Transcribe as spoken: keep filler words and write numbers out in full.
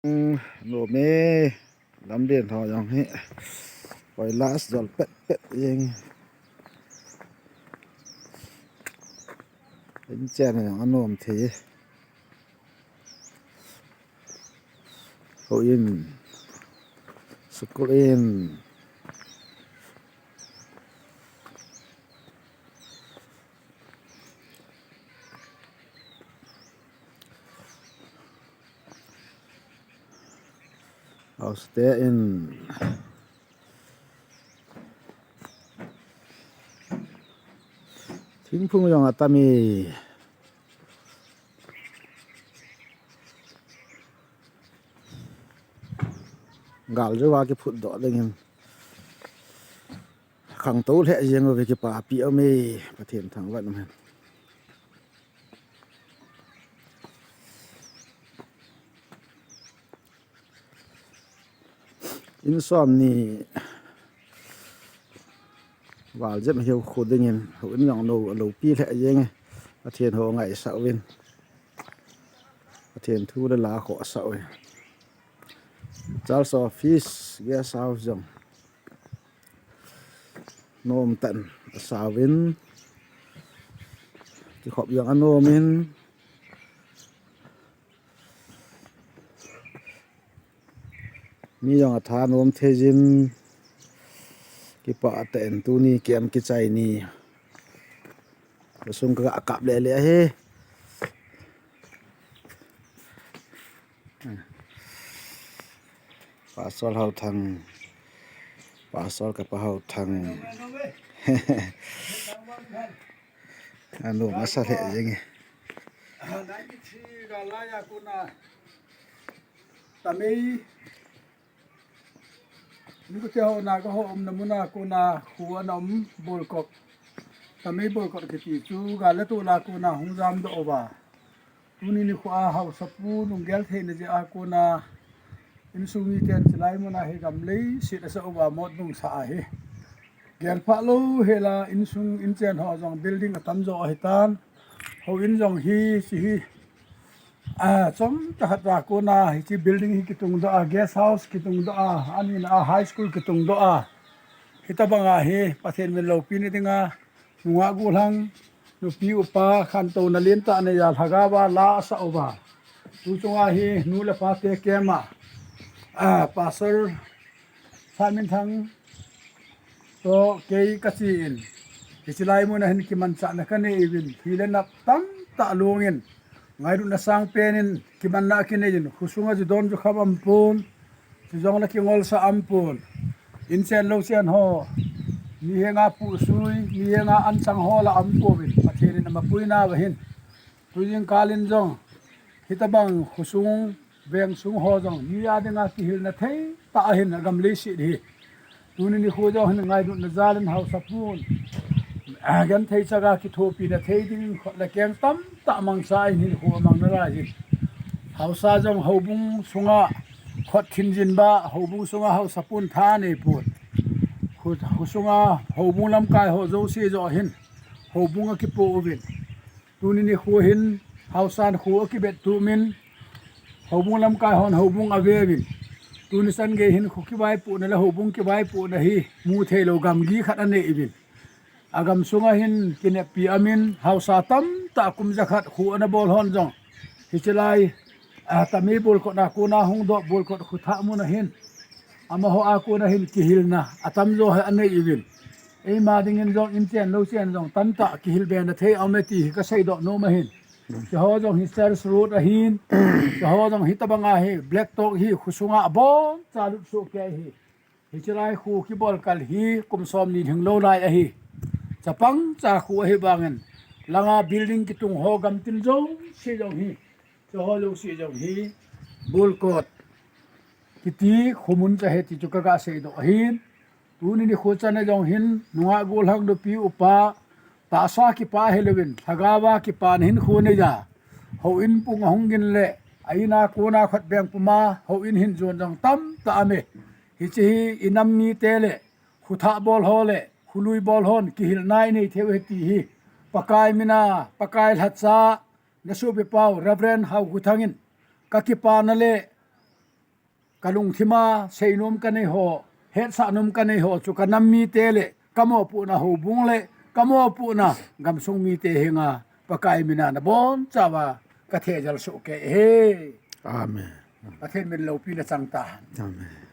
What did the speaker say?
Hmm, nom e, lamlen ho jong hi. Koi last jol pet pet jeng. Inchen jong anom thei. Houin. School in. Australia in. Thingphung jong atam e. Gal jouva kiphut doh dingin. Khangtou lheh jeng uve, kipapi um e, Pathen thangvah um hen. In som ni val jep hiu khu dingin, houin jong lou, loupi lheh jeng e. Pathen ho ngaisah uvin. Pathen thu le la khoh sah uvin. Charles Office, Guest House jong. Nom tah in asao in. Kikhop jong anom in. Mi jong atha nom thei jin. Kipah tah in tuni kem kichai ni. Khosung ka kap le le ahi. Pastor Hauthang. Pastor kapa Hauthang. Anu masa lheh jeng e. Tamei. Nikho te ho na ka ho umna muna kona khu ana um Bolkot. Tamei Bolkot kiti chu gal le tuna kona hung jam doh uva. Tuni nikho a haosapu lunggel theina jeh a kona insung miten chulai muna hi gam leiset asah uva mot nung sa ahi. Gel pha lou hela insung inchen ho jong building atam jo ahitan. Houin jong hi, hiche hi. A, chomcha khat a kona, hiche building hi kitung doh a, guest house kitung doh a, anina a high school kitung doh a. Hitabang a hi, Pathen min loupina dinga, nungah gollhang, nupi upa, khantouna lentah nei a lhagao a la asah uva. Tu chunga hi, nu le pa te kema. A, Pastor Saminthang toh kei kache in, hiche lai muna hin kimanchahna kanei uvin, thi le nap tamtah lungin, ngailutna sangpen in kimanna akinei in, khosunga ju don ju kham aumpon, chujongle kingolsah aumpon, inchen louchen ho, mi henga puhsui, mi henga anchang ho la aumpon, Pathen in amapui nauva hin. Tujing kal in jong, hitabang khosung, vengsung ho jong, mi a dinga kihilna thei tah ahin agam leiset hi. Tuni nikho jong hin ngailutna jal in haosapun, a, genthei chaga kithopina thei ding khut le keng tamtah mangcha in hinkho amang nalai hin. Haosa jong houbung sunga khut thinjin ba, houbung sunga haosapun tha neipon. Khu, khosunga houbung lamkai ho jouse joh hin houbung akipo uvin. Tuni nikho hin, haosan kho akibet tumin, houbung lamkai hon houbung aveuvin. Tuni chan gei hin kho kivaipohna le houbung kivaipohna hi, mu theilou gamgi khat anei uvin. Agam sunga hin kineppi aumin, haosa tamtah kum jakhat kho ana bol hon jong. Hiche lai, a, Tamei Bolkot a kona hung doh Bolkot kho thah muna hin. Amaho a kona hin kihilna, atamjo hi anei uvin. Eima dingin jong inchen louchen jong tamtah kihil bena thei aume ti hi kaseidoh nom ahin. Hicheho jong hi church road ahin. Hicheho jong hitabang a hi black top hi khosunga aboncha lut soh kei ahi. Hiche lai kho kibol kal hi kum somni lhinglou lai ahi. Chapang cha kho ahi vangin. Langa building kitung ho gamtin jouse jong hi. Hicheho jouse jong hi. Bolkot. Kiti khomun cha ahi ti chu kaga seidoh ahin. Tuni nikho chan a jong hin, nungah gollhang nupi upa, tahsa kipah hilouvin, lhagaova kipana hinkho neiya. Houin pung ahung gin le, a in a kona khut veng puma, houin hin jon jong tamtah aume. Hiche hi, inam mite le, kho thah bol ho le, kholui bol hon, kihilna inei theiu ahi ti hi. Pakai mina, Pakai lhacha, nasopi pau, Reverend Haokhothang in, kakipana le, kalungthima seinom kanei ho, hetsah nom kanei ho chu kanam mite le kamopohna houbung le kamopohna gamsung mite henga Pakai mina nabonchauva kathejal soh kei e. Amen. Pathen min loupina chang tahen. Amen.